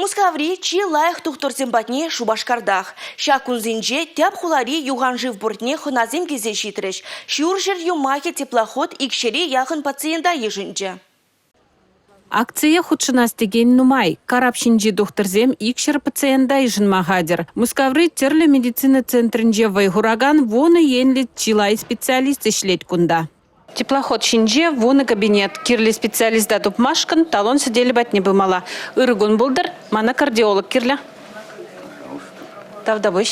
Мускаври чи лайӑх тухтӑрсем патне Шупашкартах. Ҫак кунсенче тӗп хулари юхан шыв портне хӑнасем килсе ҫитрӗҫ. Ҫурҫӗр юмахӗ теплоход икҫӗре яхӑн пациента йышӑнчӗ. Акцие хутшӑнас текен нумай. Карап ҫинчи тухтӑрсем 200 пациента йышӑнма хатӗр. Мускаври тӗрлӗ медицина центрӗнче вӑй хуракан вунӑ енлӗ чылай специалист ӗҫлет кунта. Теплоход ҫинче вунӑ кабинет. Кирлӗ специалиста тупмашкӑн талон сӗтелӗ патне пымалла. Ырӑ кун пултӑр, мана кардиолог кирлӗ. Тавтапуҫ.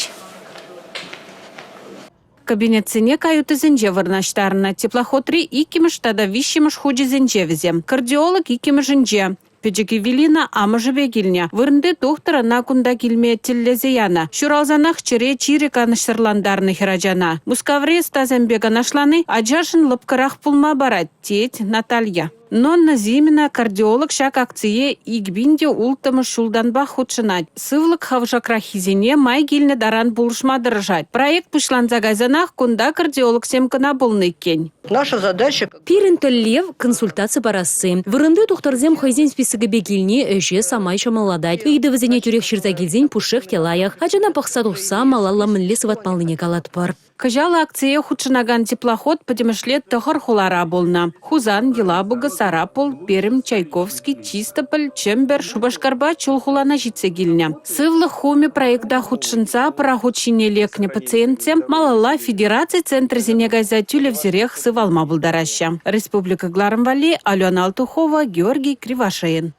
Кабинетсене каютӑсенче вырнаҫтарнӑ. Теплоходри иккӗмӗш тата виҫҫӗмӗш хучӗсенче вӗсем. Кардиолог иккӗмӗшӗнче. Пӗчӗк Эвелина амӑшӗпе килнӗ. Вырӑнти тухтӑр ӑна кунта килме тӗллесе янӑ. Ҫуралсанах чӗре чирӗ канӑҫсӑрлантарнӑ хӗрачана. Мускаври ӑстасемпе канашлани ачашӑн лӑпкӑрах пулма парать, тет Наталья. Нонна Зимина кардиолог ҫак акцие 2006-мӗш ҫултанпах хутшӑнать. Сывлӑх хавшакраххисене май килнӗ таран пулӑшма тӑрӑшать. Проект пуҫланса кайсанах кунта кардиологсем кӑна пулнӑ иккен. Наша задача Пирӗн тӗллев – консультаци парасси. Вырӑнти тухтӑрсем хӑйсен списокӗпе килни ӗҫе самай ҫӑмӑллатать. Ыйтӑвӗсене тӳрех ҫырса килсен пушшех те лайӑх. Ачана пӑхса тухса малалла мӗнле сыватмаллине калатпӑр. Кӑҫал акцие хутшӑнакан теплоход пӗтӗмӗшле тӑхӑр хулара пулнӑ: Хусан, Елабуга, Сарапул, Пермь, Чайковский, Чистополь, Чӗмпӗр, Шупашкарпа Чулхулана ҫитсе килнӗ. Сывлӑх хумӗ проекта хутшӑнса пӑрахут ҫине лекнӗ пациентсем малалла федераци центрӗсене кайса тӳлевсӗрех сывалма пултараҫҫӗ. Республика кӑларӑм валли Алена Алтухова, Георгий Кривошеин.